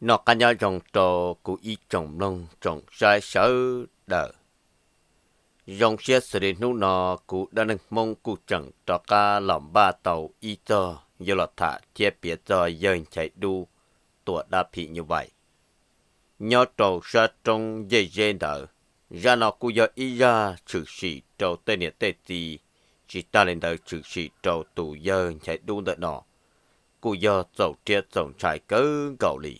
Noj qab nyob zoo rau kuv ib tsoom mloog tsoom saib sawv daws. Zoo siab xws li hnub no kuv Dab Neeg Hmoob kuj tseem rov qab los npaj tau ib txog yuav los tham thiab piav txog yawg Nchaiv Dub tua dab phim nyuj vais nyob rau sab roob Ncej Zeb ntawd. Zaj no kuj yog ib zaj tshwm sim rau tej niam tej txiv, tsis tas li ntawd tshwm sim rau tus yawg Nchaiv Dub ntawm no kuj yog txaus rhiab txaus ntshai kawg nkaus li.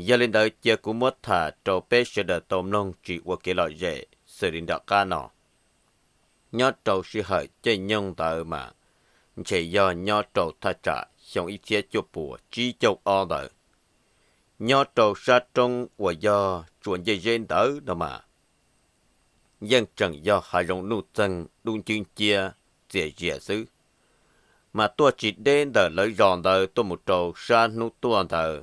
Yog li ntawd cia kuv muab tham rau peb sawv daws tau mloog tsis ua kev lom zem xws li nram qab no. Nyob rau sij hawm caij nyoog ntawd mas ntshe yog nyob rau thaj tsam xyoo ib txhiab cuaj puas tsib caug ob ntawd. Nyob rau sab roob uas yog tsuas Ncej Zeb ntawd no mas yeej tseem yog hav zoov nuj txeeg dub ncwb nciab txias zias xwb. Mas tuaj tsis deb ntawm lawv zos ntawd tuaj mus rau sab hnub tuaj ntawd,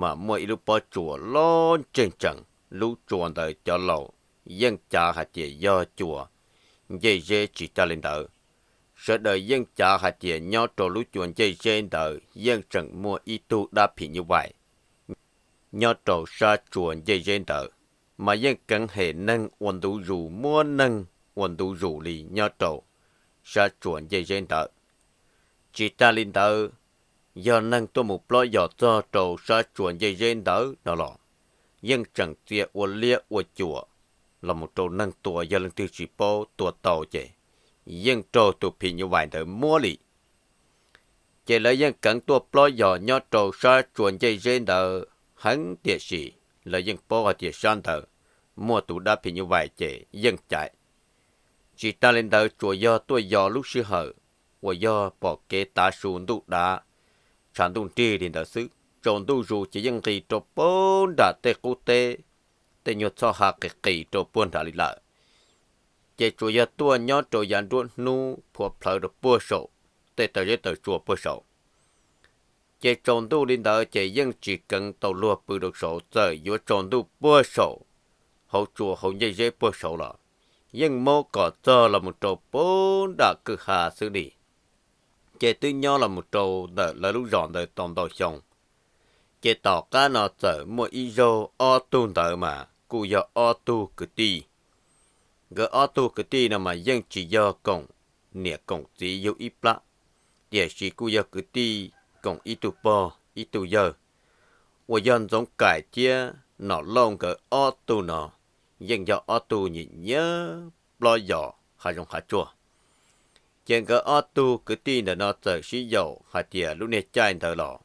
mas muaj ib lub pob tsuas loj ntseg tsees, lub tsuas ntawd cov laus yeej cav hais tias yog cua Ncej Zeb tsis tas li ntawd. Sawv daws yeej cav hais tias nyob rau lub cua Ncej Zeb ntawd yeej tseem muaj ib tug dab phim nyuj vais nyob rau sab tsuas Ncej Zeb ntawd, mas yeej keev hem neeg ua ntu zus muab neeg ua ntu zus li nyob rau sab tsuas Ncej Zeb ntawd. Tsis tas li ntawd, yog neeg tuaj mus plob yos txog rau sab tsuas Ncej Zeb ntawd no los yeej tseem txia ua liab ua cuam los mus rau neeg tua, yog leej twg tsis paub tua tau ces yeej raug tus phim nyuj vais ntawd muab li. Ces lawv yeej keev tuaj plob yos nyob rau sab tsuas Ncej Zeb ntawd heev, tiam sis lawv yeej paub hais tias sab ntawd muaj tus dab phim nyuj vais ces yeej caiv. Tsis tas li ntawd tsuas yog tuaj yos lub sij hawm uas yog pom kev tav su ntuj dav, tshav ntuj nrig li ntawd xwb, tsaus ntuj zus ces yeej nqis rau puag nram tej qub teb, tej nyuag txhoj ha qis qis rau puag nrad li lawm. Ces tsuas yog tuaj nyob rau yav nruab hnub phua plhawv rau puag saum tej taw zeb taw tsua puag saum. Ces tsaus ntuj li ntawd ces yeej tsis keev tau luag pw rau saud, txawm yuav tsaus ntuj puag saum hauv tsua hauv Ncej Zeb puag saud los yeej mob kom txog los mus rau puag nram kwj ha xwb li. Ces twb nyob los mus rau ntawm lawv lub zos ntawd tau ntau xyoo. Ces tom qab no txawm muaj ib zaug ob tug ntawd mas kuj yog ob tug kwv tij. Nkawd ob tug kwv tij no mas yeej tsis yog koom niam koom txiv yug ib plab, tiam sis kuj yog kwv tij koom ib tug pog ib tug yawg, uas yog Ntxoov Kaim thiab Nom Lauj. Nkawd ob tug no yeej yog ob tug nyiam nyiam plob yos hav zoov hav tsuag. Ces nkawd ob tug kwv tij ntawm no txawm sib yaum hais tias lub niag caij ntawd los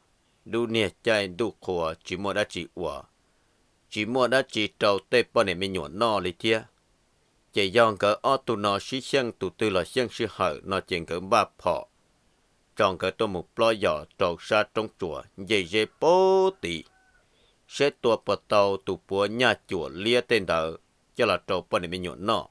lub niag caij ntuj qhua tsis muaj dab tsi ua, tsis muaj dab tsi rau tej poj niam me nyuam noj li thiab. Ces yog nkawd ob tug no sib xyeej tus twg los xyeej sij hawm no ces nkawd npaj phom tso nkawd tuaj mus plob yos rau sab roob tsuas Ncej Zeb puag tid, seb tua puas tau tus puav nyaj cuam liab tej ntawd coj los rau poj niam me nyuam noj.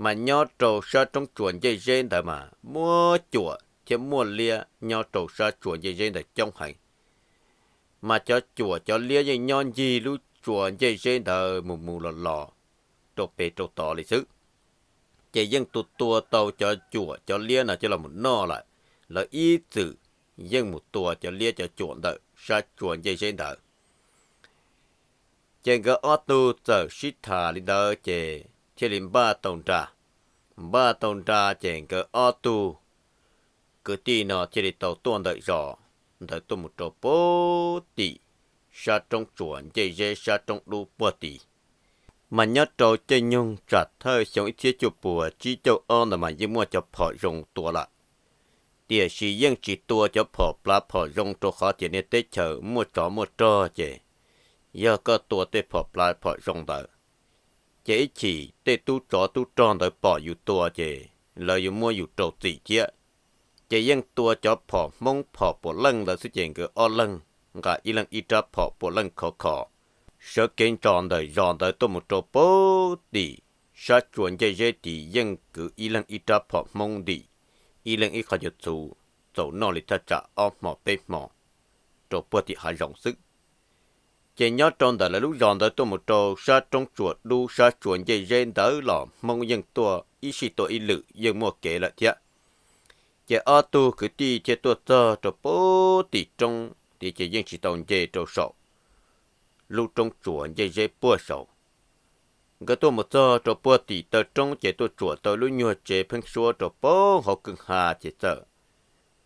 Mas nyob rau sab roob tsuas Ncej Zeb ntawd mas muaj cuam thiab muaj liab nyob rau sab tsuas Ncej Zeb ntawd coob heev. Mas cov cuam cov liab yeej nyob ncig lub tsuas Ncej Zeb ntawd mus mus los los rau pem rau tod li xwb. Ces yeej tua tua tau cov cuam cov liab no coj los mus noj lawm. Lawv ib txwm yeej mus tua cov liab cov cuam ntawm sab tsuas Ncej Zeb ntawd. Ces nkawd ob tug txawm sib tham li ntawd ces thiaj li npaj tau nra. Npaj tau nra ces nkawd ob tug kwv tij no thiaj li tau tuaj ntawm zos ntawd tuaj mus rau puag tim sab roob tsuas Ncej Zeb sab roob dub puag tid. Mas nyob rau caij nyoog tsam thawj xyoo ib txhiab cuaj puas tsib caug ob ntawd mas yeej muaj cov phom zoo tua lawm. Tiam sis yeej tsis tua cov phom plav phom zoo rau qhov tias niag teb chaws muaj tsov muaj rog ces yog koj tua tej phom plav phom zoo ntawd ces ib chim tej tub tsov tub rog ntawd pom yus tua ces lawv yuav muab yus rau txim thiab. Ces yeej tua cov phom Hmoob phom puav leej ntawd xwb ces nkawd ob leeg nqa ib leeg ib rab phom puav leej khov kho, sawv kev ntsos ntawm zos ntawd tuaj mus rau puag tim sab tsuas Ncej Zeb tid yeej kwv ib leeg ib rab phom Hmoob ntim, ib leeg ib qho cua txhuv, txaus noj li thaj tsam ob hmo peb hmo rau puag tim hav zoov xwb. Ces nyob rau ntawm lawv lub zos ntawd tuaj mus rau sab roob tsuas dub sab tsuas Ncej Zeb ntawd los Hmoob yeej tuaj ib sij tuaj ib lwm yeej muaj kev lawm thiab. Ces ob tug kwv tij thiaj tuaj txog rau puag tim roob tid ces yeej tsis tau nce rau saum lub roob tsuas ncej zeb puag saud. Nkawd tuaj mus txog rau puag tim taw roob ces tuaj tsuam tau lub nyuag tsev pheeb suab rau puag hauv kwj ha ces txawm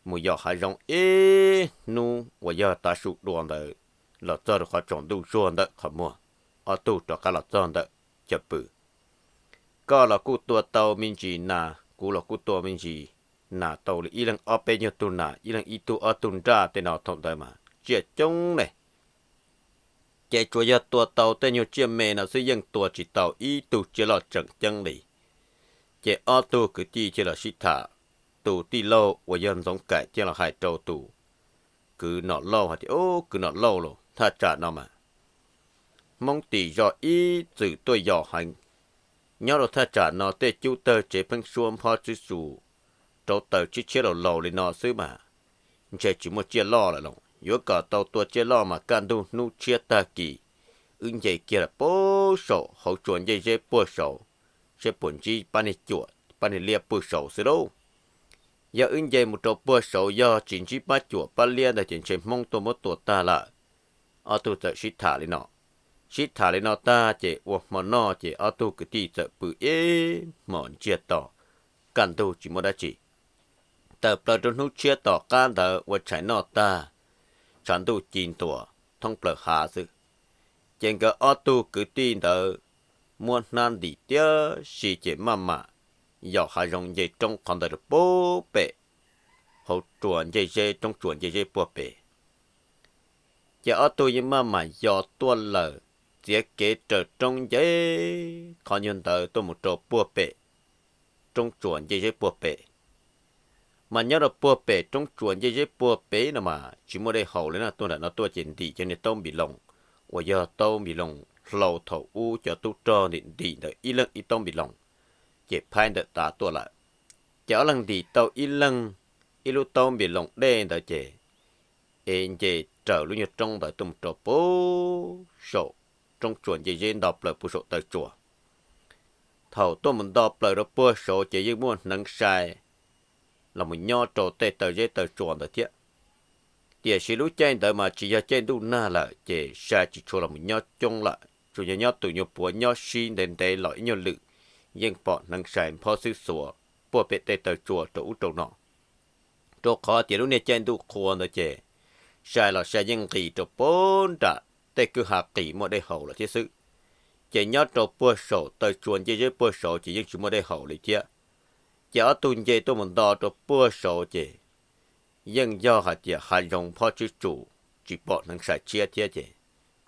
mus yos hav zoov ib hnub uas yog tav su dua ntawd los txog rau qhov tsaus ntuj zuag ntawm qhov muag. Ob tug rov qab los txog ntawm chaw pw. Koj los kuj tua tau me ntsis nas, kuv los kuj tua me ntsis nas, tau li ib leeg ob peb nyuag tug nas, ib leeg ib tug ob tug nraj tej no thaum ntawd mas tsiaj coob ne. Ces tsuas yog tua tau tej nyuag tsiaj me no xwb, yeej tua tsis tau ib tug tsiaj loj tseem ceeb li. Ces ob tug kwv tij thiaj los sib tham, tus tij laug uas yog Ntxoov Kaim thiaj los hais rau tus kwv Nom Lauj hais tias, Ub, kwv Nom Lauj lauj, thaj tsam no mas Hmoob tim zos ib txwm tuaj yos heev. Nyob rau thaj tsam no tej cub tawg tsev pheeb suab nphob tswb sus rauv taws tshiab tshiab laus laus li no xwb mas ntshe tsis muaj tsiaj loj lawm los. Yuav kom tau tua tsiaj loj mas kaj ntug hnub tshiab tag kis wb nce kiag lawm puag saum hauv tsua ncej zeb puag saud, seb puas ntsib pab niag cuam pab niag liab puag saud xwb lauj. Yog wb nce mus rau puag saud yog tsis ntsib pab cuam pab liab ntawd ces ntshe Hmoob tuaj muab tua tag lawm. Ob tug txawm sib tham li no. Sib tham li no tag ces ua hmo noj ces ob tug kwv tij txawm pw ib hmos ntsiag to, kaj ntug tsis muaj dab tsi. Tawm plaws rau hnub tshiab tom qab ntawd ua tshais noj tag, tshav ntuj ci ntuas thoob plaws hav xwb. Ces nkawd ob tug kwv tij ntawd muab hnab ntim tiab si ces maj mam yos hav zoov nce roob qhov ntawd rau puag pem, hauv tsua ncej zeb, roob tsua ncej zeb puag pem. Ces ob tug yeej maj mam yos tuaj lawm, txiav kev raws roob nce qhov nyuag ntawd tuaj mus rau puag pem roob tsua ncej zeb puag pem. Mas nyob rau puag pem roob tsua ncej zeb puag pem no mas tsis muaj dej haus li na, tuaj nram no tuaj ces ntim cov niag taub npis loos uas yog taub npis loos hlau thaum ub cov tub rog ntim ntim ntawd ib leeg ib taub npis loos, ces phaib ntawm tav tuaj lawm. Ces ob leeg ntim tau ib leeg ib lub taub npis loos dej ntawd ces ev nce raws lub nyuag roob ntawd tuaj mus rau puag saum roob tsua ncej zeb nto plaws puag saum taw tsua. Thaum tuaj mus nto plaws rau puag saud ces yeej muaj hneev sai los mus nyob rau tej taw zeb taw tsua ntawd thiab. Tiam sis lub caij ntawd mas tsis yog caij ntuj nag lawm ces sai tsis tshua los mus nyob coob lawm, tsuas yog nyob tus nyuag puav nyob sib ntev ntev los ib nyuag lwm yeej pom hneev sai nphob xwb xuav puag pem tej taw tsua rau ub rau no. Rau qhov tias lub niag caij ntuj qhua ntawd ces sai los sai yeej nqis rau puag nram tej kwj ha qis muaj dej haus lawm thiab xwb. Ces nyob rau puag saum taw tsua ncej zeb puag saud ces yeej tsis muaj dej haus li thiab. Ces ob tug nce tuaj mus nto rau puag saud ces yeej yog hais tias hav zoov nphob tswb tsuas tsis pom hneev sai tshiab thiab ces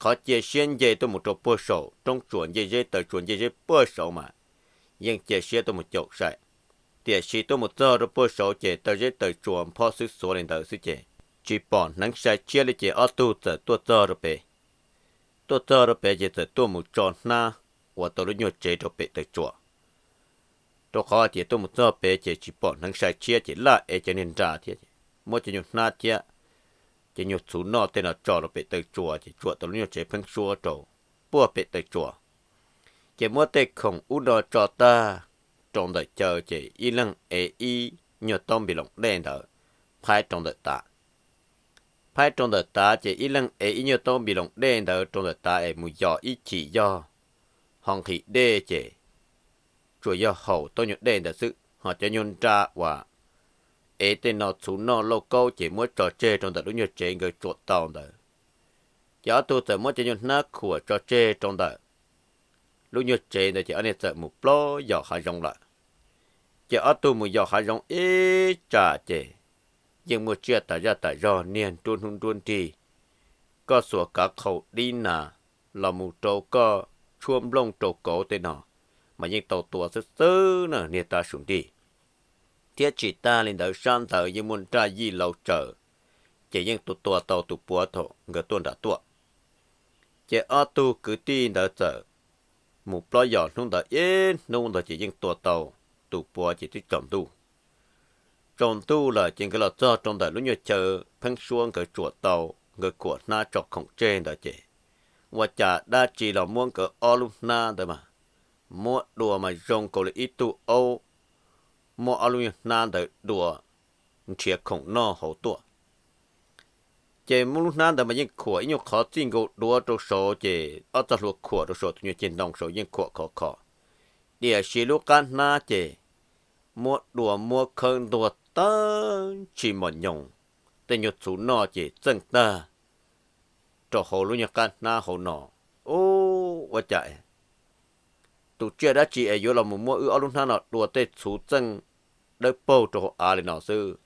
qhov cia siab nce tuaj mus rau puag saum roob tsua ncej zeb taw tsua ncej zeb puag saud mas yeej cia siab tuaj mus caum sai. Tiam sis tuaj mus txog rau puag saud ces taw zeb taw tsua nphob xwb xuav li ntawd xwb ces tsis pom hneev sai tshiab li ces ob tug txawm tuaj txog rau pem. Tuaj txog rau pem ces txawm tuaj mus tso hnab ua tau lub nyuag tsev rau pem taw tsua. Rau qhov tias tuaj mus txog pem ces tsis pom hneev sai tshiab ces laj ev cov niag nra thiab, muab cov nyuag hnab thiab cov nyuag txhuv noj tej no tso rau pem taw tsua ces tsuam tau lub nyuag tsev pheeb suab rau puag pem taw tsua. Ces muab tej khoom ub no tso tag rau ntawm caw ces ib leeg ev ib nyuag taub npis loos dej ntawd phaib rau ntawm tav. Phaib rau ntawm tav ces ib leeg ev ib nyuag taub npis loos dej ntawd rau ntawm tav es mus yos ib chim yog ho nqhis dej ces tsuas yog haus taub nyuag dej ntawd xwb, ho cov nyuag nra uas ev tej no txhuv noj lauj kaub ces muab tso tseg rau ntawm lub nyuag tsev nkawd tsuam tau ntawd. Ces ob tug txawm muab cov nyuag hnab khuam tso tseg rau ntawm lub nyuag tsev ntawd ces ob niag txawm mus plob yos hav zoov lawm. Ces ob tug mus yos hav zoov ib tsam ces yeej muaj tsiaj tas zaj tas zog niag nruab hnub nruab nrig, koj xuas kav qhaus dib nas los mus rau koj tshuab nplooj rau kauv tej no mas yeej tau tua xwb xwb na niag tav su nrig. Thiab tsis tag li ntawd sab ntawd yeej muaj nraj yij laus tsaws, ces yeej tua tua tau tus puav thaum nkawd tuaj nram tuaj. Ces ob tug kwv tij ntawd txawm mus plob yos hnub ntawd ib hnub ntawd ces yeej tua tau tus puav ces twb tsaus ntuj. Tsaus ntuj lawm ces nkawd los txog rau ntawm lub nyuag chaw pheeb suab nkawd tsuam tau, nkawd khuam hnab tso khoom tseg ntawd ces ua cas dab tsi los muab nkawd ob lub hnab ntawd mas muab dua mas zoo nkaus li ib tug aub muab ob lub nyuag hnab ntawd dua nrhiav khoom noj hauv tuaj. Ces muab lub hnab ntawd mas yeej khuam ib nyuag qhov txij nkaus duav rau saud, ces ob txoj hlua khuam rau saum tus nyuag ceg ntoo saud yeej khuam khov kho. Tiam sis lub qab hnab ces muab dua muab khawb ntuag tag tsis mos nyoos, tej nyuag txhuv noj ces txeej tag rau hauv lub nyuag qab hnab hauv no. Ub, ua cas tus tsiaj dab tsi es yuav los mus muab wb ob lub hnab no dua tej txhuv txeej dawb paug rau hauv av li no xwb?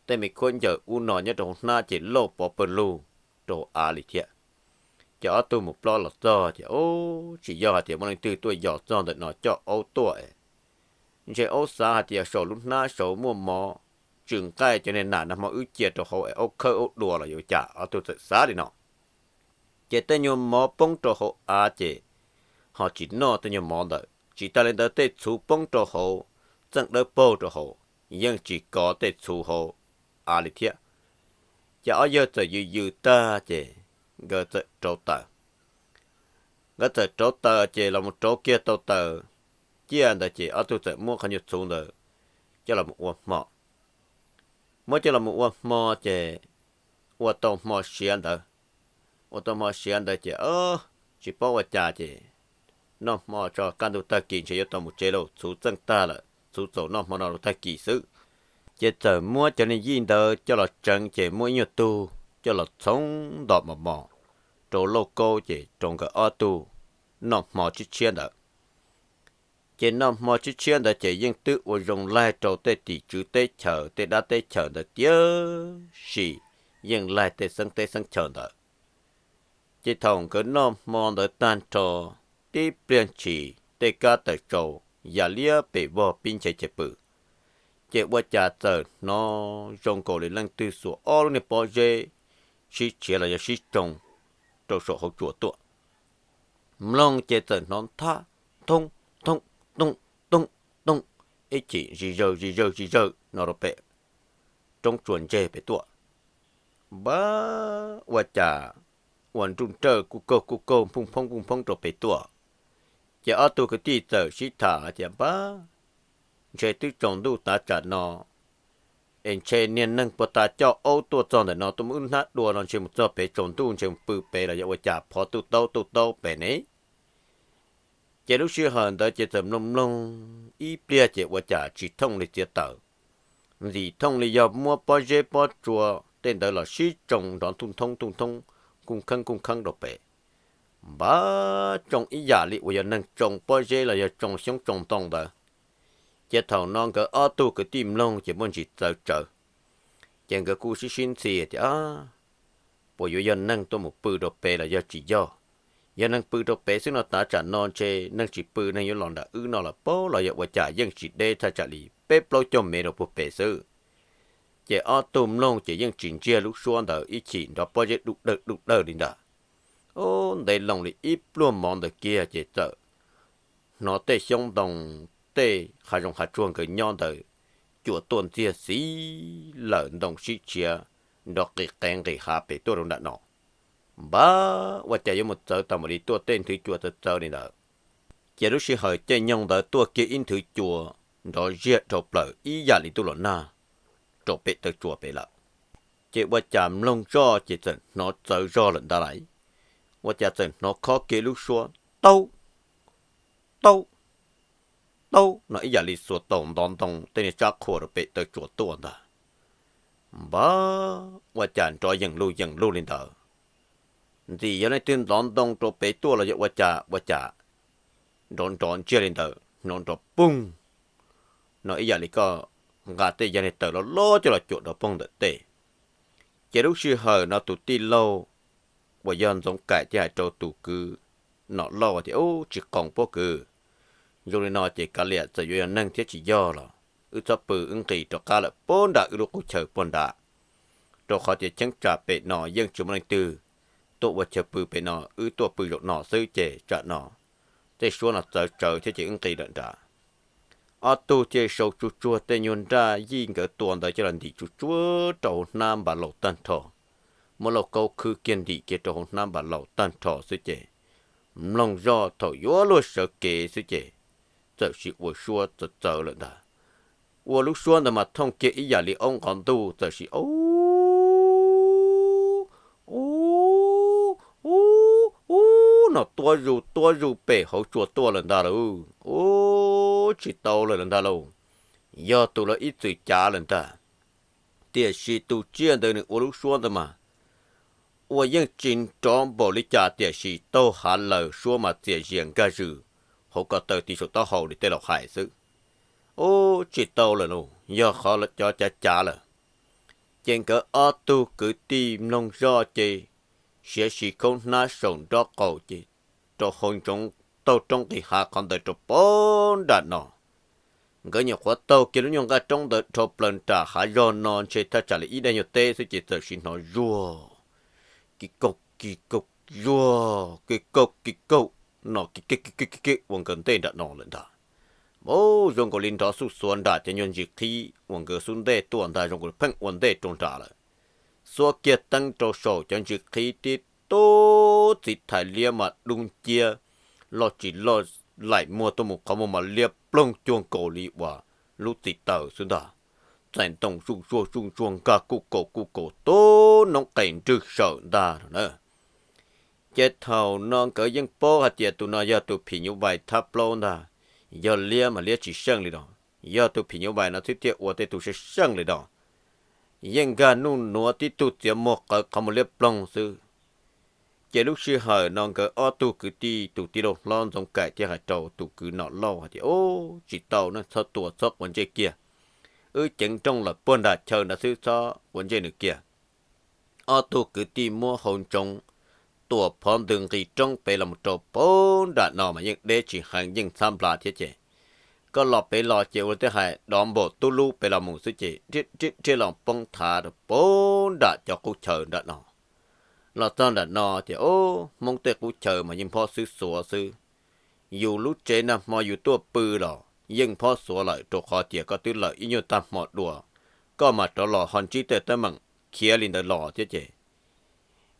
Tej me khaub ncaws ub no nyob rau hauv hnab ces lauj pov pawg lug rau hauv av li thiab. Ces ob tug mus plob los txog ces, ub, tsis yog hais tias muaj leej twg tuaj yos txog ntawm no coj aub tuaj. Ntshe aub xav hais tias saum lub hnab saud muaj mov tsw nqaij, cov niag nas nag hmo wb cia rau hauv es aub khawb aub dua los yuav cas, ob tug txawm xav li no. Ces tej nyuag mov poob rau hauv av ces ho tsis noj tej nyuag mov ntawd, tsis tas li ntawd tej txhuv poob rau hauv, txeej dawb paug rau hauv, yeej tsis kov tej txhuv hauv av li thiab. Ces ob yawg txawm yws yws tag ces nkawd txawm rauv taws. Nkawd txawm rauv taws ces los mus rauv kiag tau taws ciaj ntawd ces ob tug txawm muab qhov nyuag txhuv ntawd coj los mus ua hmo. Muab coj los mus ua hmo ces ua tau hmo siav ntawd. Ua tau hmo siav ntawd ces tsis paub ua cas ces noj hmo tso, kaj ntug tag kis ntshe yuav tau mus tsev lauj, txhuv txeej tag lawm, txhuv txaus noj hmo no rau tag kis xwb. Ces txawm muab cov niag yij ntawd coj los tseev ces muab ib nyuag tug coj los txhoov ntos mos mos rau lauj kaub ces rau nkawd ob tug noj hmo tshiab tshiab ntawd. Ces noj hmo tshiab tshiab ntawd ces yeej twb ua zoo laig rau tej tim tswv teb chaws tej dab teb chaws ntawd tiam sis yeej laig tej xeeb teb xeeb chaws ntawd. Ces thaum nkawd noj hmo ntawd tag nrho, tib pliag ntshis tej kab taws tsau ya liab pes vog pib nche chaw pw, ces ua cas txawm hnov zoo nkaus li leej twg xuas ob lub niag pob zeb sib tshiav los yog sib tsoo rau saum hauv tsua tuaj. Mloog ces txawm hnov nthab thoob thoob tooj tooj tooj, ib chim zis zawg zis zawg zis zawg no rau pem roob tsua ntseg pem tuaj. Npab, ua cas ua nruj nrawj kuj kaug kuj kaug phooj phoob phooj phoob rau pem tuaj. Ces ob tug kwv tij txawm sib tham hais tias, npab, ntshe twb tsaus ntuj tav tsam no es ntshe niag neeg puag ta coj aub tuaj txog ntawm no tuaj muab wb hnab dua no ntshe mus txog pem tsaus ntuj ntshe mus pw pem los yog ua cas phov tuj taub tuj taub pem ne. Ces lub sij hawm ntawd ces txawm mloog mloog ib pliag ces ua cas tsis thooj li txiav taws, ntxim thooj li yog muab pob zeb pob tsua tej ntawd los sib tsoo nrov ntuj thoob ntuj thoob, kuj kheeb kuj kheeb rau pem. Npab, tsoo ib yam li uas yog neeg tsoo pob zeb los yog tsoo xyoob tsoo ntoo ntawd. Ces thaum no nkawd ob tug kwv tij mloog ces muaj ntsis txawv tsawv. Ces nkawd kuj sib sib ntxhi tias, puas yuav yog neeg tuaj mus pw rau pem los yog tsis yog? Yog neeg pw rau pem xwb no tav tsam no ntshe neeg tsis pw, neeg yuav los nram wb no los paub los yog ua cas yeej tsis deb thaj tsam li peb plaub caug mev rau puag pem xwb. Ces ob tug mloog ces yeej tsis ntsiag lub suab ntawd, ib chim nrov pob zeb dub dawg dub dawg li ntawd. Ub, ntev loo li ib pluag mov ntawd kiag ces txawm hnov tej xyoob ntoo, tej hav zoov hav tsuag nkawd nyob ntawd cua tuaj ntxiag xiv lawm, ntoo sib tshiav nrov qis qev nqis hav pem tuaj rau nram no. Npab, ua cas yuav mus txawv tau mam li tuaj tej nthwv cua txawv txawv li ntawd. Ces lub sij hawm caij nyoog ntawd tuaj kiag ib nthwv cua nrov ziag dhau plaws ib yam li ntuj los nag rau pem taw tsua pem lawm. Ces ua cas mloog zoj ces txawm hnov txawv zog lawm ntag lauj. Ua cas txawm hnov khob kiag lub suab taub, taub, taub no ib yam li xuas taus ntov ntoo tej niag tsab qhua rau pem taw tsua tuaj ntag. Npab, ua cas nrov yeem lug yeem lug li ntawd. Ntxim yog leej twg ntov ntoo rau pem tuaj los yog ua cas ua cas nrov nrov ntsiag li ntawd, hnov nrov poog no ib yam li koj nqa tej yag niag taws loj loj coj los cuam nrov poog ntawm tej. Ces lub sij hawm no tus tij laug uas yog Ntxoov Kaim thiaj hais rau tus kwv Nom Lauj tias, Ub, tsis qoos pob kws, zoo li no ces kav liam txawm yuav yog neeg thiab tsis yog los wb txhob pw, wb nqis rov qab lawm puag nram wb lub qub chaw puag nrad, rau qhov tias cheeb tsam pem no yeej tsis muaj leej twg tuaj ua chaw pw pem no, wb tuaj pw zaum no xwb ces tsam no tej suab no txawv tsawv thiab ces wb nqis lawm nrad. Ob tug thiaj sau tsuag tsuag tej nyuag nraj yij nkawd tua ntawd coj los ntim tsuag tsuag rau hauv hnab npas laus tag nrho, muab lauj kaub khwb kiag ntim kiag rau hauv hnab npas laus tag nrho xwb ces mloog zoj thaum yuav luag sawv kev xwb ces txawm sis ua suab txawv txawv lawm ntag. Ua lub suab ntawd mas thooj kiag ib yam li aub nqov ntuj, txawm sis aub no tuab zus tuab zus pem hauv tsua tuaj lawm ntag lauj. Ub, tsis tau lawm lawm ntag lauj. Yog tus lawv ib txwm cav lawm ntag. Tiam sis tus tsiaj ntawd nws ua lub suab ntawd mas ua yeej tsis nrov npaum li cas, tiam sis taug hav lawm suab mas txias zias nkag zws hauv ko taw tiv saum taub hau li tej laus hais xwb. Ub, tsis tau lawm lauj, yog qhov cov cav cav lawm. Ces nkawd ob tug kwv tij mloog zoj ces siav sis khaub hnab saum nrob qaum ces rau hau ntsoov taug roob nqis hav qhov ntawd rau pem nram no. Nkawd nyuam qhuav taug kiag lub nyuag nqaj roob ntawd dhau plaws nram hav zog no ntshe thaj tsam li ib daim nyuag teb xwb ces txawm sim hnov zuag, kis kaug kis kaug, zuag kis kaug kis kaug, no kis kis kis kis kis ua nkawd ntej nram no lawm ntag. Ub, zoo nkaus li nrov xuj xuav nram cov nyuag ntsis qhib uas nkawd xub ntej tuaj ntag, zoo nkaus li pheej ua ntej rau nram lawm. Xuab kiag teeb rau saum cov ntsis qhib tib tub txiv thais liab mas dub nciab, loj tsis loj, laim muag tuaj mus qhov muag mas liab ploog cuag nkaus li uas lub txiv taws xwb ntag. Txais ntoo zuj zuag zuj zuag nkag kuj kaus kuj kaus tub noob qes nrwg sawm ntag no na. Ces thaum no nkawd yeej paub hais tias tus no yog tus phim nyuj vais thab plaub ntag. Yog liab mas liab tsis seej li no, yog tus phim nyuj vais no xwb thiaj ua tej tus seej seej li no. Yeej nkag nuj nuav tib tug txiav muag qawv qhov muag liab ploog xwb. Ces lub sij hawm no nkawd ob tug kwv tij, tus tij laug hlob Ntxoov Kaim thiaj hais rau tus kwv Nom Lauj hais tias, Ub, tsis tau na, txhob tua, txhob quav ntsej kiag. Wb ceev nrooj lawm puag nram chaw nrad xwb, txhob quav ntsej nws kiag. Ob tug kwv tij muab hau ntsoov tuam phov ntws nqis roob pem los mus rau pem nram no mas yeej deb tsis heev, yeej ntxhab nplas thiab ces koj los pem los ces ua tej hais dov npaum tub lub pem los mus xwb ces rhiab rhiab los poob thav rau pem nram cov qub chaw nram no. Los txog nram no ces, o, Hmoob tej qub chaw mas yeej phob xwb xuav xwb. Yus lub tsev nag hmo yus tuaj pw los yeej phob xuav lawm, rau qhov tias koj twb lawm ib nyuag tag hmo dua, koj mas rov los ho ntsib tej teeb meem khiav li ntawd los thiab ces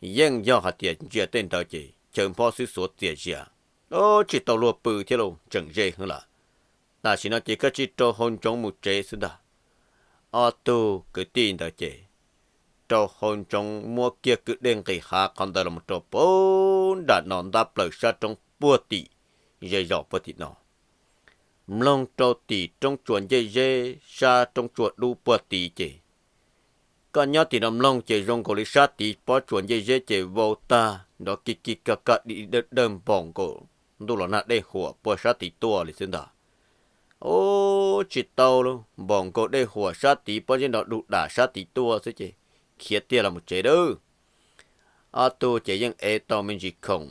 yeej yog hais tias ntsia tej ntawd ces chaw phob xwb xuav txias zias, o, tsis tau luag pw thiab lauj, tseem ze heev lawm. Tam sim no ces koj tsis rau hau ntsoov mus tsev xwb ntag. Ob tug kwv tij ntawd ces rau hau ntsoov muab kiag kwj dej nqis hav qhov ntawd los mus rau pem nram no ntab plaws sab roob puag tim ze zos puag tim no. Mloog rau tim roob tsua ncej zeb sab roob tsua dub puag tid ces koj nyob tim no mloog ces zoo nkaus li sab tid pob tsuas ncej zeb ces vau tag nrov kig kig kag kag di dawj dawj npaum nkaus ntuj los nag dej huam puag sab tid tuaj li xwb ntag. O, tsis tau lauj, npaum nkaus dej huam sab tid pob zeb nrov du dam sab tid tuaj xwb ces khiav tiag los mus tsev dawb. Ob tug ces yeej ev tau me ntsis khoom,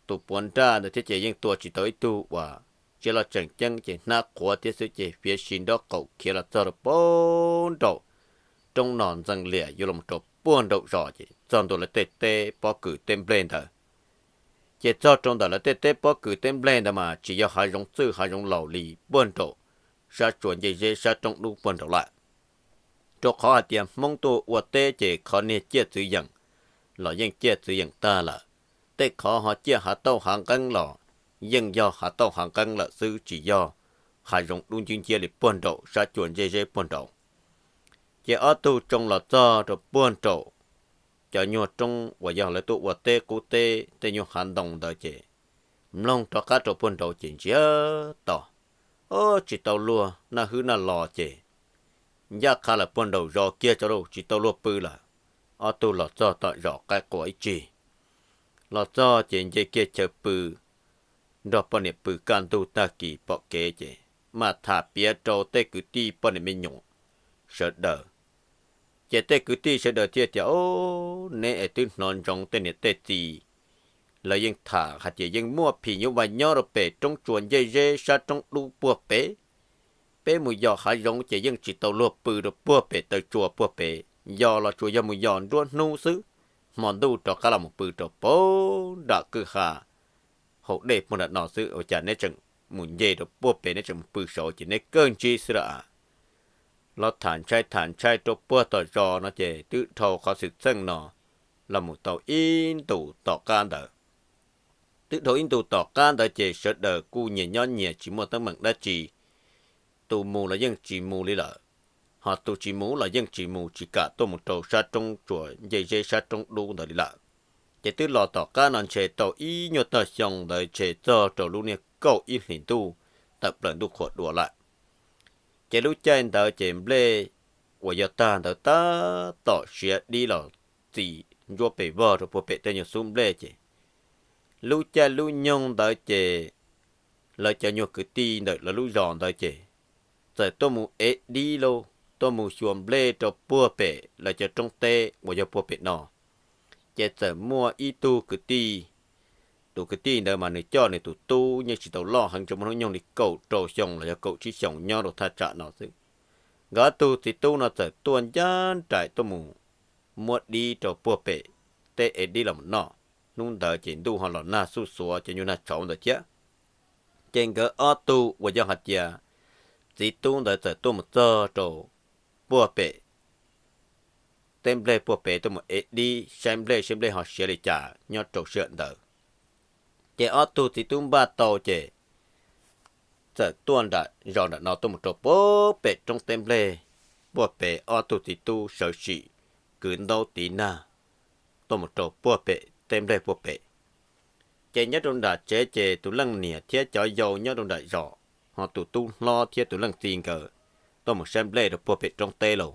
tus puav nraj ntawd thiab ces yeej tua tsis tau ib tug uas tsiaj loj tseem ceeb ces hnab qhuav thiab xwb ces fiav si nrob qaum khiav los txog rau puag nraum roob no ntxees liam yuav los rau puag nraum zos ces txog ntua lawv tej teb pob kws teb nplej ntawd. Ces txog rau ntawm lawv tej teb pob kws teb nplej ntawd mas tsis yog hav zoov txwj hav zoov laus li, puag nraum sab tsua ncej zeb sab roob dub puag nraud lawm. Rau qhov hais tias Hmoob tuaj ua teb ces qhov niag ciaj txwv yeem los yeej ciaj txwv yeem tag lawm, tej qhov ho ciaj hav tauj hav nqeeb los yeej yog hav tauj hav nqeeb lawm xwb, tsis yog hav zoov dub nciab nciab li puag nraum sab tsua ncej zeb puag nraud. Ces ob tug tsoo los txog rau puag nraum cov nyuag roob uas yog lawv tuaj ua teb qub teb tej nyuag hav ntoo ntawd ces mloog rov qab rau puag nraud ces ntsiag to, o, tsis tau luag, naj hwb naj los ces ncaj qha lawm puag nraum zos kiag tso lauj, tsis tau luag pw lawm. Ob tug los txog tom zos qaib qua ib tsig, los txog ces nce kiag chaw pw, nrog poj niam pw kaj ntug tag kis pom kev ces mam tham piav rau tej kwv tij poj niam me nyuam sawv daws. Ces tej kwv tij sawv daws thiaj tias, o, neb es twb hnov ntsoov tej niam tej txiv lawv yeej tham hais tias yeej muaj phim nyuj vais nyob rau pem roob tsua ncej zeb sab roob dub puag pem. Peb mus yos hav zoov ces yeej tsis tau luag pw rau puag pem taw tsua puag pem, yos los tsuas yog mus yos nruab hnub xwb, hmo ntuj rov qab los mus pw rau puag nram kwj ha hauv dej puag nram no xwb, ua cas neb tseem mus nce rau puag pem, neb tseem mus pw saud ces neb kawg ntsib xwb lawm. Los tham ntshai tham ntshai rau puag tom zos no ces twb dhau qhov xwm txheej no los mus tau ib ntus tom qab ntawd. Twb dhau ib ntus tom qab ntawd ces sawv daws kuj nyias nyob nyias tsis muaj teeb meem dab tsi, tus mus los yeej tsis mus li lawm, ho tus tsis mus los yeej tsis mus tsis kam tuaj mus rau sab roob tsua ncej zeb sab roob dub ntawd li lawm. Ces twb los tom qab no ntshe tau ib nyuag tog xyoo ntawd ntshe txog rau lub niag kaum ib hlis ntuj, tawm plaws ntuj qhua dua lawm. Ces lub caij ntawd ces nplej uas yog tag ntawd tab tom siav dib los txi ntsuab pes vog rau puag pem tej nyuag xub nplej ces lub caij lub nyoog ntawd ces lawv cov nyuag kwv tij ntawm lawv lub zos ntawd ces txawm tuaj mus ev dib lauj, tuaj mus xyuas nplej rau puag pem lawv cov roob teb uas yog puag pem no. Ces txawm muaj ib tug kwv tij, tus kwv tij ntawd mas nws coj nws tus tub yeej tsis tau loj heev, tsuas muaj hnub nyoog li kaum rau xyoo los yog kaum tsib xyoos nyob rau thaj tsam no xwb. Nkawd ob tug txiv tub no txawm tuaj ncaj nraim tuaj mus muab dib rau puag pem teb ev dib los noj. Hnub ntawd ces ntuj ho los nag xuj xuav ces nyuag nag tshauv ntawd thiab. Ces nkawd ob tug uas yog hais tias txiv tub ntawd txawm tuaj mus txog rau puag pem teb nplej puag pem tuaj mus ev dib saib nplej seb nplej ho siav li cas nyob rau sij hawm ntawd. Ces ob tug txiv tub npaj tau ces txawm tuaj nram zos nram no tuaj mus rau puag pem roob teb nplej puag pem, ob tug txiv tub sawv sim kwv ntaub tiv nag tuaj mus rau puag pem teb nplej puag pem. Ces nyob rau nram tsev ces tus leej niam thiab cov yau nyob rau nram zos, ho tus tub hlob thiab tus leej txiv nkawd tuaj mus saib nplej rau puag pem roob teb lauj.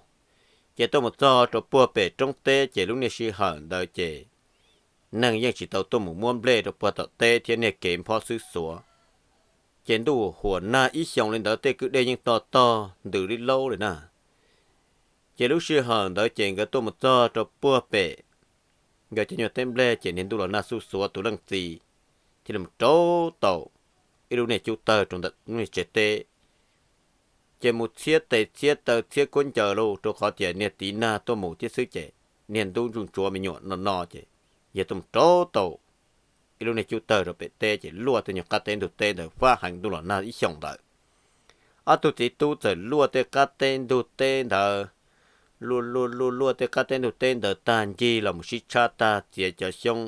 Ces tuaj mus txog rau puag pem roob teb ces lub niag sij hawm ntawd ces neeg yeej tsis tau tuaj mus muab nplej rau puag tom teb thiab niag kev nphob xwb xuav. Ces ntuj huam nag ib xyoos li ntawd tej kwj dej yeej to tog ntws li laub li na. Ces lub sij hawm ntawd ces nkawd tuaj mus txog rau puag pem nkawd cov nyuag teb nplej ces niag ntuj los nag xuj xuav, tus leej txiv thiaj li mus rau tau ib lub niag cub tawg rau ntawm lub niag tsev teb. Ces mus txhiab tes txhiab taw txhiab kuab ncaws lauj, rau qhov tias niag tiv nag tuaj mus thiab xwb ces niag ntub ntsuj ntsuav me nyuam no no ces yog tuaj mus rau tau ib lub niag cub tawg rau pem teb ces luaj tej nyuag qab teb ntug teb ntawd fab heev ntuj los nag ib xyoos ntawd. Ob tug txiv tub txawm luaj tej qab teb ntug teb ntawd, luaj luaj luaj luaj tej qab teb ntug teb ntawd tag ncig los mus sib tshab tag txiav cov xyoob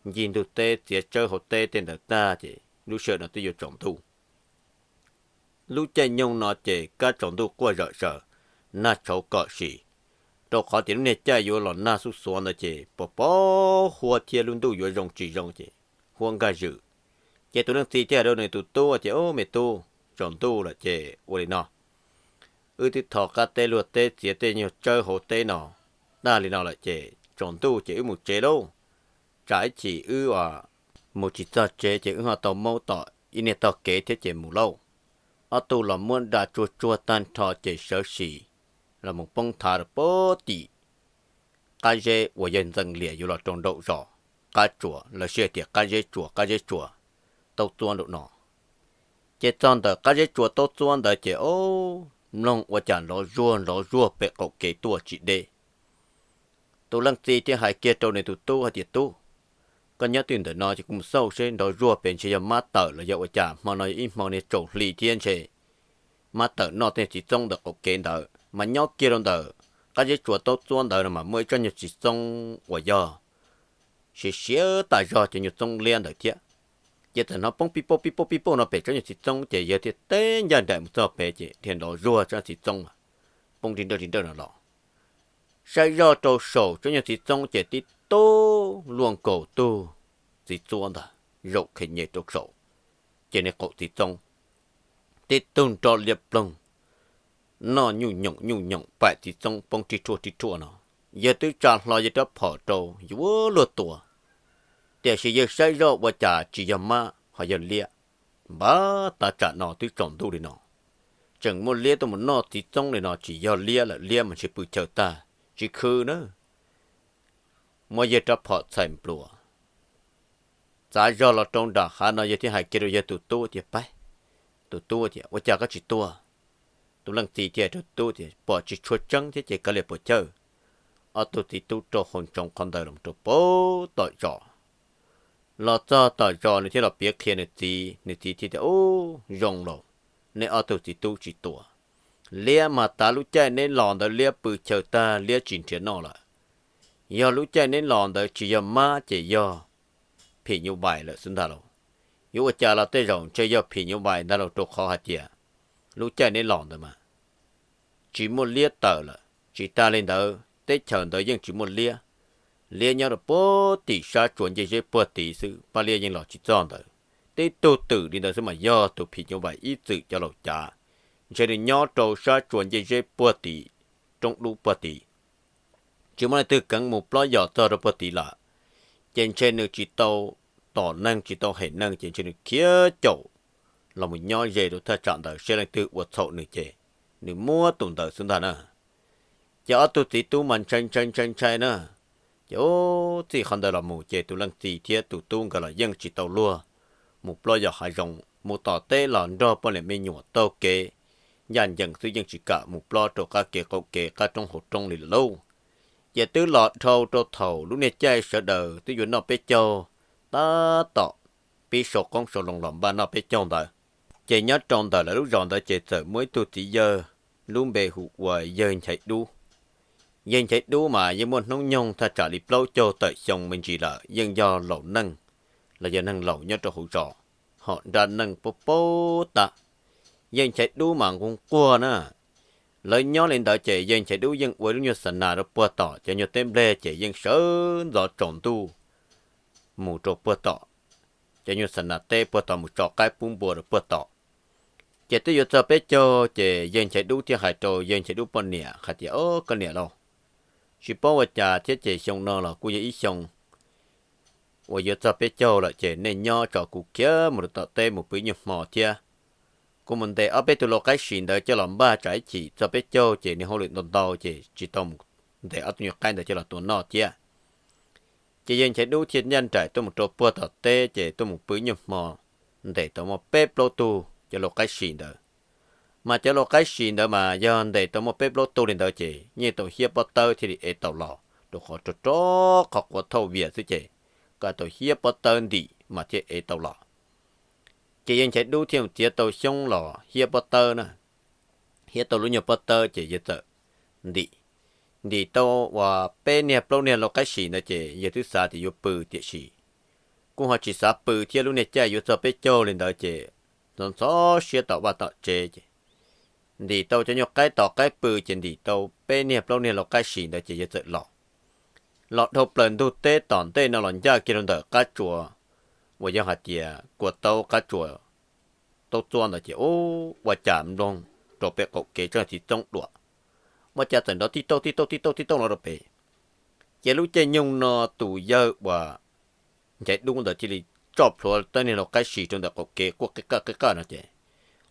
ncig ntug teb txiav tsawb hauv teb tej ntawd tag ces lub sij hawm no twb yuav tsaus ntuj. Lub caij nyoog no ces kab tsaus ntuj quaj zom zaws, nag tshauv kom sim, rau qhov tias lub niag caij yuav los nag xuj xuav ntawd ces pos pos huab thiab lub ntuj yuav zoo tsis zoo ces huab nkaj zwm. Ces tus leej txiv thiaj hais rau nws tus tub tias, Ub, me tub, tsaus ntuj lawm ces ua li no, wb twb thov qab teb luag teb txiav tej nyuag tsawb hauv teb no tag li no lawm ces tsaus ntuj ces wb mus tsev lauj. Tsam ib chim wb mus tsis txog tsev ces wb ho tau maub tom ib niag tog kev thiab ces mus lauj. Ob tug los muab da tsuag tsuag tag nrho ces sawv sim los mus poob thav rau puag tim qab zeb uas yog ntxeev lias yuav los rau nraum zos qab tsuas, lawv sij hais tias qab zeb tsuas, qab zeb tsuas taub txuab nraum no. Ces txog ntawm qab zeb tsuas taub txuab ntawd ces ob, mloog ua cas nrov zuag nrov zuag pem qaum kev tuaj tsis deb. Tus leej txiv thiaj hais kiag rau nws tus tub hais tias, Tub, koj nyob twj ntawm no ces kuv mus xauj seb nrov zuag pem ntshe yog mab tawm los yog ua cas, hmo no yog ib hmo niag tsaus hli thiab ntshe mab tawm noj tej txiv txoob ntawm qaum kev ntawd. Mas nyob kiag rau ntawm qab zeb tsuas taub txuab ntawd no mas muaj ib tsob nyuag txiv txoob uas yog siav siav tas zog cov nyuag txoob liab ntawd thiab. Ces txawm hnov poob pib pauj pib pauj pib pauj no pem tsob nyuag txiv txoob ces yawg thiaj teb ncaj nraim mus txog pem ces dhia nrov zuag tsob txiv txoob poob ri nrawj ri nrawj no los. Saib zoj rau saum tsob nyuag txiv txoob ces tib tug luaj nkaus tug txiv txuab ntag, zaum khe nyem rau saum ces niag qaum txiv txoob tib tug nro liab ploog, noj nyuj nyoom nyuj nyoom paim txiv txoob poob rib rhuaj rib rhuaj no. Yawg twb tsa hlo yawg rab phom rau yuav luag tua, tiam sis yawg saib zoj ua cas tsis yog mab ho yog liab. Npab tav tsam no twb tsaus ntuj li no, tseem muaj liab tuaj mus noj txiv txoob li no, tsis yog liab lawm, liab mas ntshe pw chaw tag tsis khwv na. Muab yawg rab phom txhais npluas txav zog los rau nram hav no, yawg thiaj hais kiag rau yawg tus tub tias, Pab. Tus tub tias, Ua cas koj tsis tuag? Tus leej txiv thiaj hais rau tub tias, Pom tsis tshua tseeb thiab ces kav liam puas chawj. Ob tug txiv tub rau hauv ntsoov qhov ntawd los rau puag tom zos. Los txog tom zos nws thiaj los piav qhia nws txiv, nws txiv thiaj tias, Ub, zoo los, neb ob tug txiv tub tsis tuag. Liab mas tav lub caij neb los ntawd liab pw chaw tag, liab tsis nrhiav noj lawm. Yog lub caij neb los ntawd tsis yog mab ces yog phim nyuj vais lawm xwb ntag lauj. Yuav ua cas los tej zaum ntshe yog phim nyuj vais ntag lauj, rau qhov hais tias lub caij neb los ntawd mas tsis muaj liab tawm lawm. Tsis tas li ntawd teb chaws ntawd yeej tsis muaj liab. Liab nyob rau puag tim sab tsua ncej zeb puag tid xwb, pab liab yeej los tsis txog ntawd. Tib tug twm li ntawd xwb mas yog tus phim nyuj vais ib txwm cov laus cav, ntshe nws nyob rau sab tsua ncej zeb puag tim, roob dub puag tid. Tsis muaj leej twg keev mus plob yos txog rau puag tid lawm, ces ntshe nws tsis tau tom neeg tsis tau hem neeg ces ntshe nws khiav caum los mus nyob ze rau thaj tsam ntawd, saib leej twg ua txhaum nws ces nws muab tus ntawd xwb ntag na. Ces ob tug txiv tub mas ntshai ntshai ntshai ntshai na. Ces ub, txij qhov ntawd los mus ces tus leej txiv thiab tus tub nkawd los yeej tsis tau luag mus plob yos hav zoov, mus tom teb los nrog poj niam me nyuam taug kev ncaj ncees xwb, yeej tsis kam mus plob rau qab kev qaum kev qab roob hauv roob li lawm lauj. Ces twb los dhau rau thaum lub niag caij sawv daws twb yuav noj peb caug, tab tom pib sau qoob sau loo los npaj noj peb caug ntawd. Ces nyob rau ntawm lawv lub zos ntawd ces txawm muaj ib tug txiv yawg lub npe hu ua yawg Nchaiv Dub. Yawg Nchaiv Dub mas yeej muaj hnub nyoog thaj tsam li plaub caug tawm xyoo me ntsis lawm, yeej yog laus neej los yog neeg laus nyob rau hauv zos, hom nra neej paub paub tag. Yawg Nchaiv Dub mas nquag nquag na. Lawv nyob li ntawd ces yawg Nchaiv Dub yeej ua lub nyuag xa nas rau puag tom cov nyuag teb nplej ces yeej sawv ntxov tsaus ntuj mus rau puag tom cov nyuag xa nas teb puag tom mus tso qaib pub npua rau puag tom. Ces twb yuav txog peb caug ces yawg Nchaiv Dub thiaj hais rau yawg Nchaiv Dub poj niam hais tias, Au, koj niam lauj, tsis paub ua cas thiab ces xyoo no los kuj yog ib xyoo uas yuav txog peb caug lawm ces nej nyob tso kuv khiav mus rau tom teb mus pw ib nyuag hmo thiab. Kuv mus ntes ob peb tug lau qaib sim ntawd coj los npaj tsam ib chim txog peb caug ces nws hauj lwm ntau ntau ces tsis tau mus ntes ob tug nyuag qaib ntawd coj los tua noj thiab. Ces yawg Nchaiv Dub thiaj ncaj nraim tuaj mus rau puag tom teb ces tuaj mus pw ib nyuag hmo, ntes tau muaj peb plaub tug cov lau qaib sim ntawd. Mas cov lau qaib sim ntawd mas yog ntes tau muaj peb plaub tug li ntawd ces yeej tau hiab pob tawb thiaj li ev tau los, rau qhov rog rog qhov quav thauj vias xwb ces kom tau hiab pob tawb ntim mas thiaj ev tau los. Ces yawg Nchaiv Dub thiaj mus txiav tau xyoob los hiab pob tawb na, hiab tau lub nyuag pob tawb ces yawg txawm ntim. Ntim tau uas peb niag plaub niag lau qaib sim ntawd ces yawg twb xav tias yuav pw, tiam sis kuj ho tsis xav pw thiab, lub niag caij yuav txog peb caug li ntawd ces ntxhov ntxhov siab tom vaj tom tsev ces ntim tau cov nyuag qaib tos qaib pw ces ntim tau peb niag plaub niag lau qaib sim ntawd ces yawg txawm los. Los dhau plaws ntug teb tom ntej no los ncaj kiag rau ntawm qab tsuas uas yog hais tias kua taub qab tsuas taub txuab ntawd ces ub, ua cas mloog rau pem qaum kev tsob txiv txoob duam, ua cas txawm nrov tij tauj tij tauj tij tauj tij tauj los rau pem. Ces lub caij nyoog no tus yawg uas Nchaiv Dub ntawd thiaj li tso plhuav tawb niag lau qaib sim rau ntawm qaum kev quaj qij qaj qij qaj no ces,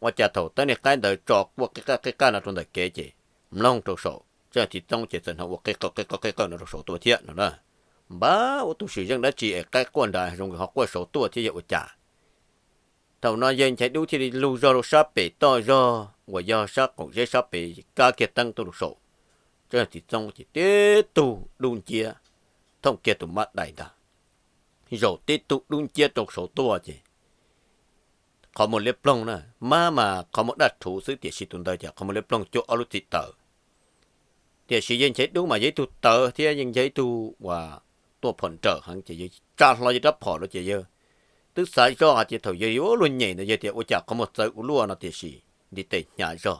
ua cas thaum tawb niag qaib ntawd tso quaj qij qaj qij qaj no rau ntawm kev ces mloog rau saum tsob txiv txoob ces txawm hnov ua qij qawm qij qawm qij qawm no rau saud tuaj thiab no na. Npab ua tus sim zeej dab tsi es qaib quaj nrad zoo nkawd ho quaj saud tuaj thiab yog ua cas? Thaum no yawg Nchaiv Dub thiaj li lug zog rau sab pem toj zog uas yog sab qaum zeb sab pem, kab kiag teeb tuaj rau saum tsob txiv txoob ces tib tug dub nciab thooj kiag tus mab dais ntag. Zaum tib tug dub nciab rau saud tuaj ces qhov muag liab ploog na, mab mas qhov muag daj rhuv xwb tiam sis tus ntawd ces qhov muag liab ploog cuag ob lub txim taws. Tiam sis yawg Nchaiv Dub mas yog ib tug tawv thiab yeej yog ib tug uas tuaj phom nrawm heev ces yawg tsa hlo yawg rab phom rau ces yawg twb xav zoj hais tias thaum yawg yuav luag nyem ntawd yawg tias ua cas qhov muag txawv ua luaj no tiam sis ntiv tes hnyav zog,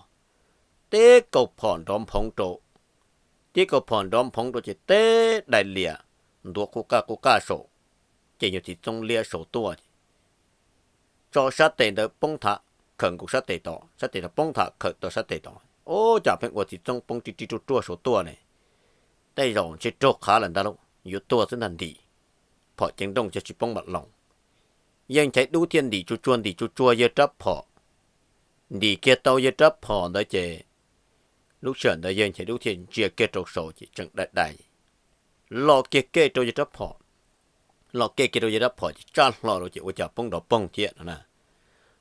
tib kaus phom nrov nphoov rau, tib kaus phom nrov nphoov rau ces teb dais lias ntuav quj qaj quj qaj saum, ces nyuag txiv txoob liab saud tuaj. Tso sab tes ntawd poob tham khawm nkaus sab tes tod, sab tes tod poob tham khawm tau sab tes tod, ub, cas pheej ua txiv txoob poob ri ri ruaj ruaj saud tuaj ne. Tej zaum ntshe raug qhav lawm ntag lauj, yuav tuag xwb ntag, ntim phom ceev nrooj cog tsis poob npam loos. Yawg Nchaiv Dub thiaj ntim tsuag tsuag ntim tsuag tsuag yawg rab phom, ntim kiag tau yawg rab phom ntawd ces lub sij hawm ntawd yawg Nchaiv Dub thiaj ntsia kiag rau saud ces tseem dai dai, lo kiag kej rau yawg rab phom, lo kej kiag rau yawg rab phom ces tsaj hlo rau ces ua cas poob nrov poog thiab no na.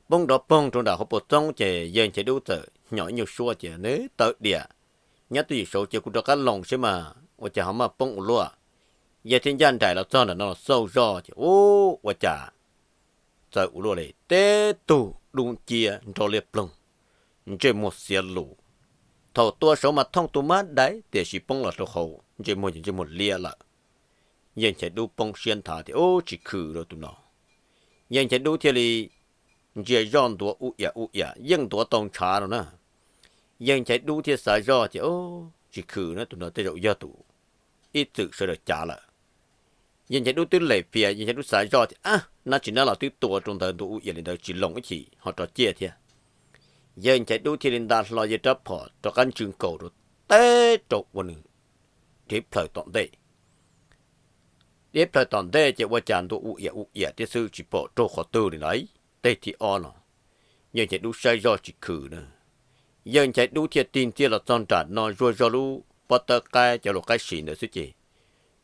Poob nrov poog rau nram hauv paus txoob ces yawg Nchaiv Dub txawm hnyo ib nyuag suab ces nws tawv diam, nyob twj ywm saud ces kuv rov qab loos seb mas ua cas ho maj poob ua luaj. Yawg thiaj ncaj nraim los txog nram no los xauj zoj ces ub, ua cas txawv ua luaj li, teb tug dub nciab nrov liab ploog, ntsej muag xiav lus. Thaum tua saud mas thooj tus mab dais tiam sis poob los rau hauv ntsej muag ces ntsej muag liab lawm. Yawg Nchaiv Dub poob siab nthav tias ub, tsis khwm rau tus no. Yawg Nchaiv Dub thiaj li ntsia zoj ntuav ub iam ub iam yeej ntuav tau ntshav rau na. Yawg Nchaiv Dub thiaj xav zoj tias ub, tsis khwm na, tus no tej zaum yog tus ib txwm sawv daws cav lawm. Yawg Nchaiv Dub twb lem fias, Yawg Nchaiv Dub xav zoj tias, ab, nab tsis nab los twb tua rau ntawd ntu ua iam li ntawd tsis loo ib chim ho rov ciaj thiab. Yawg Nchaiv Dub thiaj li nta hlo yawg rab phom rov qab ntsw nkaus rau teb rau ua nws dib plhaws tom ntej. Dib plhaws tom ntej ces ua cas ntu ua iam ua iam thiab xwb tsis pom raug qhov twg li lawm. Teg thib ob no, Yawg Nchaiv Dub saib zoj tsis khwm na, Yawg Nchaiv Dub thiaj tig ntxiaj los txog nram no zuag zog lub pob tawb qaib cov luas qaib si ntawd xwb ces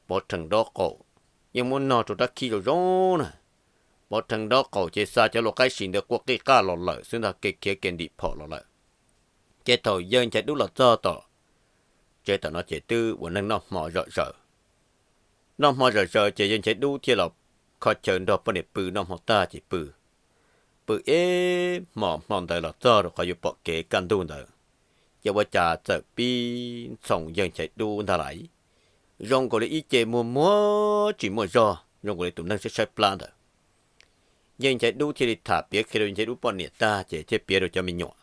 pov rhees nraub qaum, yeej muab nog rau rab khib zoo zoo na. Pov rhees nraub qaum ces xa cov luas qaib si ntawd quaj qij qaj los lawm xwb ntag, kev khiav kev ntim phom los lawm. Ces thaum Yawg Nchaiv Dub los txog tom tsev tom no ces twb ua neej noj hmo zom zaws. Noj hmo zom zaws ces Yawg Nchaiv Dub thiaj los kho chaw nrog poj niam pw noj hmo tag ces pw. Pw ib hmos hmo ntawd los txog rau qhov yuav pom kev kaj ntug ntawd, ces ua cas txawm pib ntxhoo Yawg Nchaiv Dub ntag lais. Zoo nkaus li ib ce muag muag tsis muaj zog, zoo nkaus li tus neeg saib saib plab ntawd. Yawg Nchaiv Dub thiaj li tham piav qhia rau Yawg Nchaiv Dub poj niam tag ces thiaj piav rau cov me nyuam.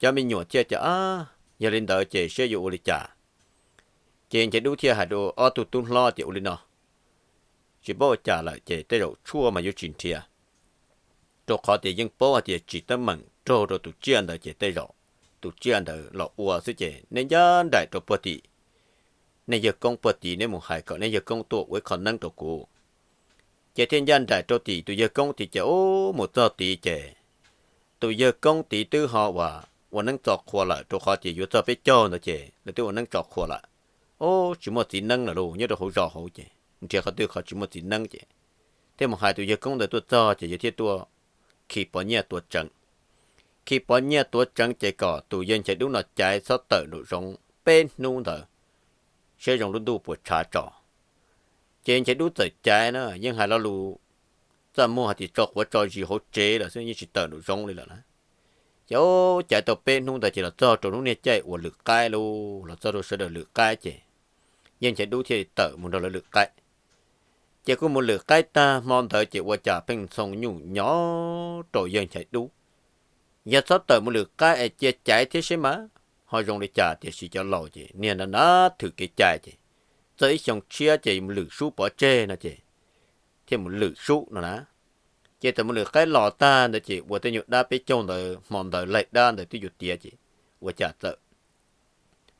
Cov me nyuam thiaj tias, ab, yog li ntawd ces seb yuav ua li cas. Ces Nchaiv Dub thiaj hais rau ob tug tub hlob tias ua li no, tsis paub ua cas lawm ces tej zaum tshuaj mas yuav tsis nrhiav, rau qhov tias yeej paub hais tias tsis teeb meem raug rau tus tsiaj ntawd ces tej zaum tus tsiaj ntawd los ua xwb ces nej ncaj nraim rau puag tim nej yawg koob puag tid, neb mus hais kom nej yawg koob tuaj ua ib qho neeb rau kuv. Ces thiaj ncaj nraim rau tim tus yawg koob tid ces ub mus txog tid ces tus yawg koob tid twb ho ua, ua neeb txo qhua lawm rau qhov tias yuav txog peb caug ntawd ces lawv twb ua neeb tso qhua lawm. Ub, tsis muaj txiv neeb lawm lauj, nyob rau hauv zos hauv ces nrhiav qhov twg qhov tsis muaj txiv neeb ces thiaj mus hais tus yawg koob ntawd tuaj txog ces yawg thiaj tuaj khi pov nyiaj tuav tseev. Khi pov nyiaj tuav tseev ces kom tus Yawg Nchaiv Dub no caiv txhob tawm nraum zoov peb hnub ntawd, saib zoo lub ntuj puas tshav tso. Ces Nchaiv Dub txawm caiv na, yeej hais lo lus txaj muag hais tias tso quav tso zis hauv tsev lawm xwb, yeej tsis tawm nraum zoov li lawm na. Ces caiv tau peb hnub ntawd ces los txog rau hnub niaj caij uas lwm qaib lauj, los txog rau sawv daws lwm qaib ces Yawg Nchaiv Dub thiaj li tawm mus nrog lawv lwm qaib. Ces kuj mus lwm qaib tag hmo ntawd ces ua cas pheej ntxhoo nyuj nyo rau Yawg Nchaiv Dub. Yog txhob tawm mus lwm qaib es cia caiv thiab seb mas ho zoo li cas, tiam sis cov laus ces niag nrab nrab thwm kev cai ces txog ib xyoo tshiab ces mus lwm sub pov tseg no ces thiaj mus lwm sub no na. Ces txawm mus lwm qaib los tag ntawd ces ua tej nyuag dab peb caug ntawd hmo ntawd laig dab ntawd twb yuav tiav ces ua cas txawm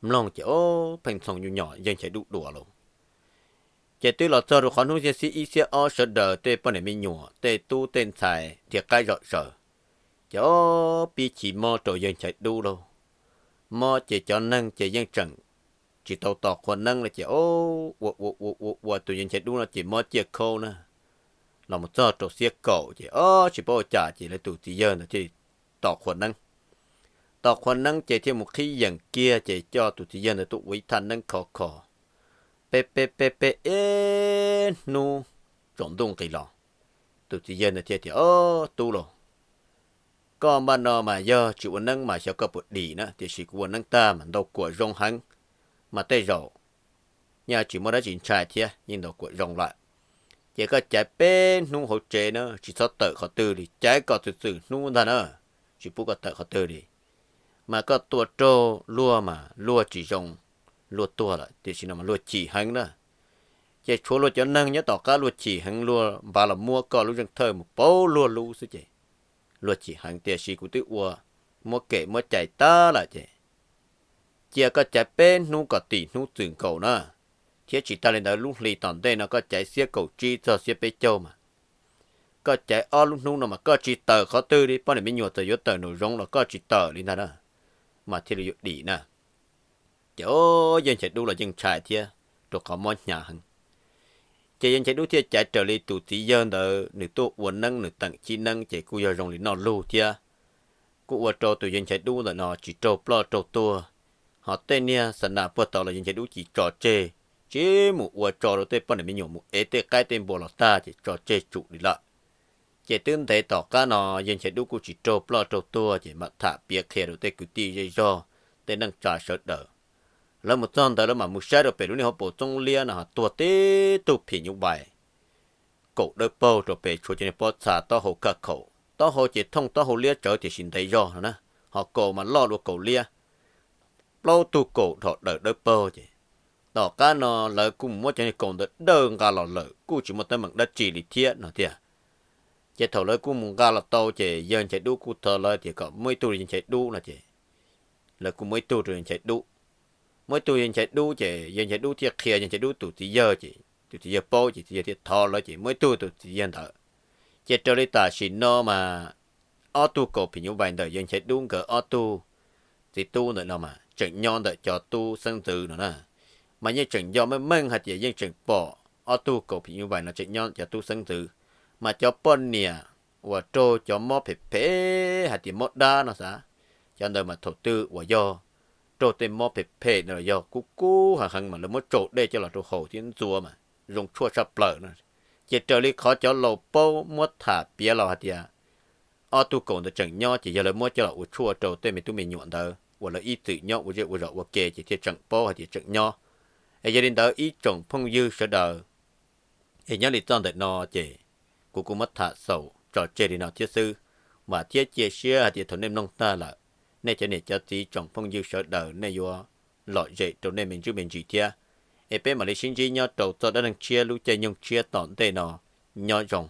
mloog ces o, pheej ntxhoo nyuj nyo Yawg Nchaiv Dub dua lauj. Ces twb los txog rau qhov hnub xiab ib xiab ob sawv daws tej poj niam me nyuam tej tub tej ntxhais nrhiav qaib zom zaws, ces o, pib chim mob rau Yawg Nchaiv Dub lauj. Mob ces cov neeg ces yeej tseem tsis tau tos qhua neeb li ces o, ua ua ua ua ua tus Yawg Nchaiv Dub no ces mob ciaj khaub na. Los mus txog rau xiab kaum ces o, tsis paub ua cas ces lawv tus txiv yawg ntawd thiaj li tos qhua neeb. Tos qhua neeb ces thiaj mus qhib yeem kiag ces coj tus txiv yawg ntawd tuaj ua ib thaj neeb khov kho. Peb peb peb peb ib hnub tsaus ntuj nqis los, tus txiv yawg ntawd thiaj tias, o, tub lauj, koj npaj no mas yog tsis ua neeb mas xyov koj puas dim na, tiam sis kuv ua neeb tag mas ntau kuam zoo heev, mas tej zaum nyaj tsis muaj dab tsi ntshai thiab, yeej ntau kuam zoo lawm. Ces koj caiv peb hnub hauv tsev na, tsis txhob tawm qhov twg li, caiv kom txwm txwm hnub ntag na, tsis pub koj tawm qhov twg li. Mas koj tua raug luag mas luag tsis zoo, luag tuag lawm, tiam sis no mas luag chim heev na. Ces tshuav luag cov neeg nyob tom qab luag chim heev, luag npav los muab koj lub zeej thawj mus pauv luag lub xwb ces luag chim heev, tiam sis kuv twb ua muab kem muab cais tag lawm ces cia koj caiv peb hnub kom tim hnub txwm nkaus na, thiab tsis tas li ntawd lub hli tom ntej no koj caiv xiab kaum tsib txog xiab peb caug mas, koj caiv ob lub hnub no mas koj tsis tawm qhov twg li, poj niam me nyuam txawm yuav tawm nraum zoov los koj tsis tawm li ntag na, mas thiaj li yuav dim na. Ces o, Yawg Nchaiv Dub los yeej ntshai thiab, rau qhov mob hnyav heev. Ces Yawg Nchaiv Dub thiaj caiv raws li tus txiv yawg ntawd nws tuaj ua neeb nws teem chib neeb ces kuj yog zoo li noj lug thiab, kuj ua rau tus Yawg Nchaiv Dub ntawm no tsis raug ploj raug tuag. Ho tej niag xa nas puag tod los Yawg Nchaiv Dub cia tso tseg, tsis mus ua tso rau tej poj niam me nyuam mus ev tej qaib tej npua los tag ces tso tseg tsum li lawm. Ces twb ntev tom qab no Yawg Nchaiv Dub kuj tsis raug ploj raug tuag ces mam tham piav qhia rau tej kwv tij zej zog, tej neej tsa sawv daws. Lawv mus txog ntawd lawv mam mus saib rau pem lub niag hauv paus txoob liab no tuag tib tug phim nyuj vais kaum dawb paug rau pem, tshuav cov niag pob txha taub hau kaj khaum, taub hau ces thooj taub hau liab tsawv tiam sis ntev zog no na, ho kaus mas loj dua kaus liab. Plaub tug kaus dhos daws dawb paug ces Tom qab no lawv kuj mus muab cov niag kaus ntawd dawj nqa los lawm kuj tsis muaj teeb meem dab tsi li thiab no tiag. Ces thaum lawv kuj mus nqa los tau ces yawg Nchaiv Dub kuj thov lawv tias kom muab ib tug rau yawg Nchaiv Dub no ces lawv kuj muab ib tug rau yawg Nchaiv Dub. Muab ib tug yawg Nchaiv Dub ces yawg Nchaiv Dub thiaj qhia yawg Nchaiv Dub tus txiv yawg ces tus txiv yawg paub ces txiv yawg thiaj thov lawv ces muab ib tug tus txiv yawg ntawd. Ces raws li tam sim no mas ob tug kaus phim nyuj vais ntawm yawg Nchaiv Dub nkawd ob tug txiv tub ntawm no mas tseem nyob ntawm cov tub xeeb ntxwv no na. Mas yeej tseem nco meej meej hais tias yeej tseem pom ob tug kaus phim nyuj vais no tseem nyob cov tub xeeb ntxwv. Mas cov poj niam uas raug cov mob phem phem hais tias mob dab no xav, cov ntawd mas thaum twg uas yog raug tej mob phem phem no los yog kub kub heev heev mas lawv muab tsau dej coj los rau haus thiab ntxuav mas zoo tshuaj tshaj plaws no. Ces raws li qhov cov laus paub muab tham piav los hais tias ob tug kaus ntawd tseem nyob ces yog lawv muab coj los ua tshuaj rau tej me tub me nyuam ntawd uas lawv ib txwm nyob ua zej ua zos ua ke ces thiaj tseem paub hais tias tseem nyob. Es yog li ntawd ib tsoom phooj ywg sawv daws, es nyob li txoj ntawm no ces kuv kuj muab tham xaus tso tseg li no thiab xwb. Vam thiab cia siab hais tias thaum nej mloog tag lawm, nej cov niam cov txiv tsoom phooj ywg sawv daws nej yuav lom zem rau nej me ntsuj me ntsis thiab. Es peb mam li sib ntsib nyob rau txoj dab neeg tshiab lub caij nyoog tshiab tom ntej no. Nyob zoo.